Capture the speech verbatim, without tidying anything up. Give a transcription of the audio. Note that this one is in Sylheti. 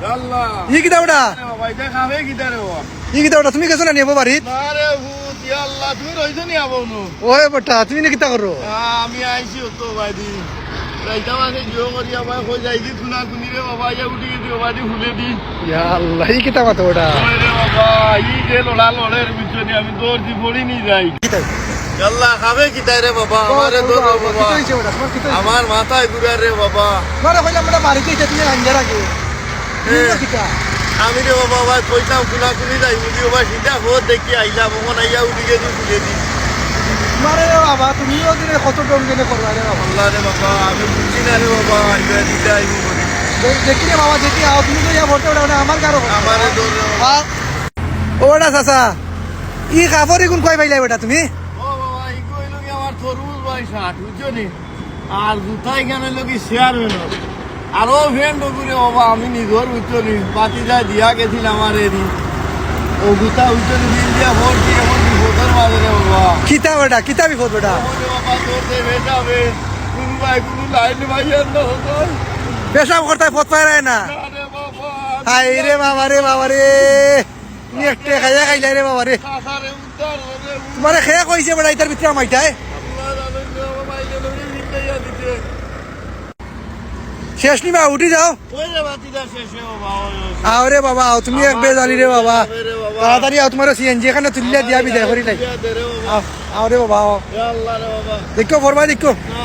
আল্লাহ। ই কিতা বেটা? আরে বাবা, ইটা খাবে কিতা রে বাবা? ই কিতা বেটা? তুমি গেছো না নি বাড়িত? না রে ভূত, ইয়া আল্লাহ, তুমি রইছো নি আবো নু? ওই বেটা, তুমি নি কিতা করো? আ, আমি আইছি অত বাদি। যাইতাম আছে জিও করিয়া ভাই, কই যাই দি খুনা খুনি রে বাবা, ইয়া উঠি গেছি বাদি ফুলে দি। ইয়া আল্লাহ, ই কিতা মাতো বেটা? ওই রে বাবা, ই যে লড়া লড়ের বুঝছো নি, আমি দৌড় দি পড়ি নি যাই। কিতা? আল্লাহ, খাবে কিতায় রে বাবা? ও, আমারে ও, ধর রে ও, বাবা। কিতা হইছে বেটা? তোমার কিতা হইছে? আমার মাথায় ঘুরে রে বাবা। তোমারে কইলাম বেটা, বাড়িতে এসে তুমি আইন্দার আগে। এ, তুমি তো কিতা? আমি রে বাবা, ভাই কইতাম খুনা খুনি যাই, মুদি বাবা, সিধা পথ দেখি আইলাম, ওখানে আইয়া উঠি গেছি, তুলে দি। তোমারে রে বাবা, তুমিও দিলে কত ডর গেলে করবা রে বাবা। আল্লাহ রে বাবা, আমি বুঝছি না রে বাবা, আইবা দিতে আইবো বলে। দে-, দেখি রে বাবা, দেখি আও, তুমি তো ইয়া ভরতে বেটা, ওটা আমার কারো ভরতে। আমারে ধর রে বাবা। আ-, ও বেটা চাচা, ই কাপড় ইগুন কই পাইলাই বেটা তুমি? ও বাবা, ইগু হইল কি আমার তরমুজ ভাই শার্ট, বুঝছো নি? আর জুতা ইখান হইল কি চেয়ারম্যান। আর ও ফ্যান্ট ওগুলো বাবা, আমি নিজর বুঝছো নি? বাতি যা দিয়া গেছিলাম আর এরি। ও জুতা বুঝছো নি? বিল দিয়া ভরছি, এখন বিপদের মাঝে রে বাবা। কিতা বেটা, কিতা বিপদ বেটা? ওরে বাবা, তোর যে বেটা বে, কোনো ভাই, কোনো লাইন ভাই আর না হতো। পেশাব করতে পথ পায় না। আরে বাবা, হায় রে বাবা রে বাবা রে। তুমি একটা খাইয়া খাইলাই রে বাবা রে। কাকারে উদ্ধার করে তোমারে খে কইছে বেটা, ইতার ভিতরে আমাইটায়। আল্লাহ জানে রে বাবা, এই গেল রে, ভিতরে ইয়া দিতে। শেষ নিবা, উঠি যাও। ওই রে বাতি যা শেষে বাবা, ওই, ওই। আও রে বাবা, আও, তুমি এক আমার বেজালি রে বাবা। রে বাবা। তাড়াতাড়ি আও, তোমার সিএনজি এখানে তুলিয়া দিয়া বিদায় করি নাই। দিয়া দে রে বাবা। আও, আও রে বাবা, আও। ইয়া আল্লাহ রে বাবা। দেখো, ফরমাই দেখো। না,